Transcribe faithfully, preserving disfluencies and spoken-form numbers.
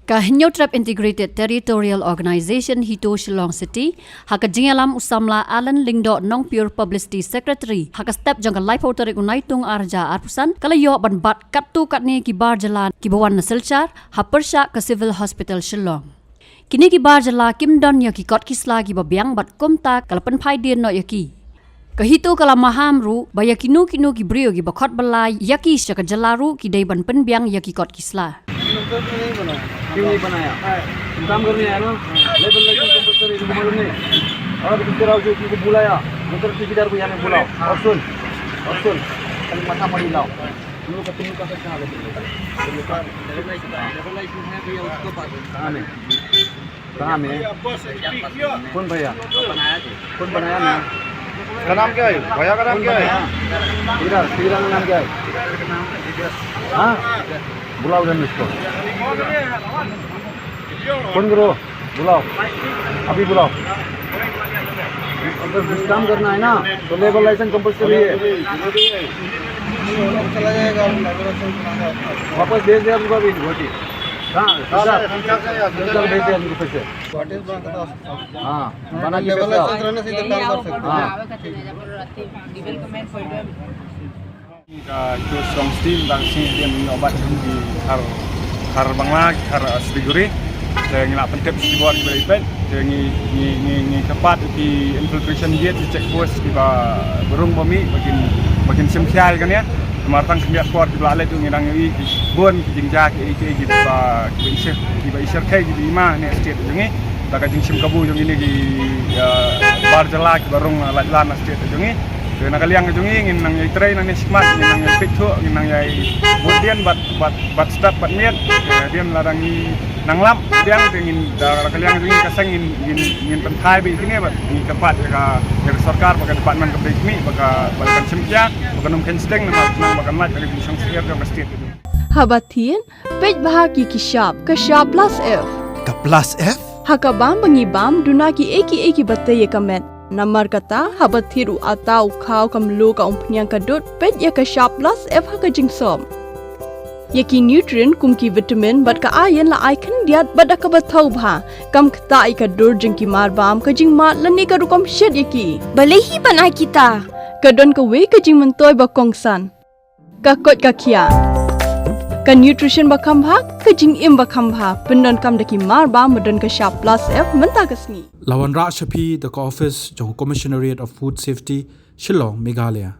Ka Hynñiewtrep Integrated Territorial Organization HITO Shillong City, ha ka jingïalam u samla Alan Lyngdoh Nongpure, Publicity Secretary, ha ka step jong ka laiphew tarik u Naitung ar hajar arphew san, ka la ïoh ban bat katto katne ki bar jylla kiba wan na Silchar, ha pyrshah ka Civil Hospital Shillong. Kine ki bar jylla kim don ïa ki kot ki sla kiba biang bad kumta ka la pynphai dien noh ïa ki. Ka HITO ka la maham ruh ba ïa kino kino ki briew kiba khot bylla ïa ki sha ka jylla ruh ki dei ban pynbiang ïa ki kot ki sla. क्यों नहीं बनाया? काम करने आया ना? लेबर लाइसेंस कंपलसरी, तुमको मालूम नहीं? और अभी तेरा जो तुमको बुलाया, मतलब ठेकेदार को यहाँ में बुलाओ और सुन, और सुन, खाली माथा मत हिलाओ। तुम लोग का, तुम लोग का सर कहाँ पे? लेबर लाइसेंस है भैया, उसको पास। कहाँ में? कहाँ में? कौन भैया? कौन बनाया ना? इसका नाम क्या है? भैया का नाम क्या है? इधर, इधर का नाम क्या है? हाँ? बुलाओ जल्दी इसको। फोन करो, बुलाओ, अभी बुलाओ। अगर कुछ काम करना है ना, तो लेबर लाइसेंस कंपलसरी है। वापस भेज दे आपको अभी, गुवाहाटी। हाँ, हाँ, सर। सर, भेज दे आपको पैसे। हाँ, बना के लेबर पैसे लाओ। लाइसेंस रहने से इधर काम कर सकते हैं। हाँ। Ka Shillong City, dang sing dem ni obat di har, har Bangla, har Siliguri. Te ngi la pyntip sha ki bor kiba ipet. Te ngi, ngi, ngi, ngi kyrpad ki infiltration gate, ki check post kiba rung ba mih, ba kin, ba kin shim khia ïa kane. Namar tang khyndiat por kiba la leit ngi dang ïohi bun ki jingjia ki, ki, kiba, kiba i shyrkhei, kiba i ma ne state jong ngi. Da ka jingshim kabu jong kine ki, eh, bar jylla kiba rung, eh, lait lan na state jong ngi. Te na ka liang jong ngi ngin nang ïai trei nangne shakhmat, ngin nang ïai peit thuh, ngin nang ïai bud dien bad, bad, bad stad bad miet. Te dien lada ngi nang lap biang te ngin, da ka liang jong ngi ka seng ngin, ngin, ngin pynthai beit kine bad ngi kyrpad ïa ka, ïa ka sorkar bad ka department kaba dei khmih ba ka, ba kan shim khia, ba kan ym kheiñ sdang namar ba kan lait ïa ka jingsngewsih jong ka state. Haba thied, peit bha ïa ki shap, ka shap plus F. Ka plus F? Ha ka bam ba ngi bam, duna kiei kiei kiba tei ïa ka met. Namar kata, haba thied u atta, u khaw, ka mluh, ka umphniang, ka dud, peit ïa ka shap plus F ha ka jingsop. Ïa ki nutrient kum ki vitamin bad ka iron la ai khyndiat bad da kaba thaw bha. Kam ktah ïa ka dur jong ki mar bam, ka jingmad lane ka rukom shet ïa ki. Balei hi ban ai kita? Ka don kawei ka jingmyntoi ba kongsan. Ka koit ka khiah. Ka nutrition ba kham bha, ka jingim ba kham bha. Pyndonkam da ki mar bam ba don ka shap plus F mynta ka sngi. La wanrah sha phi da ka office jong ka Commissionerate of Food Safety, Shillong, Meghalaya.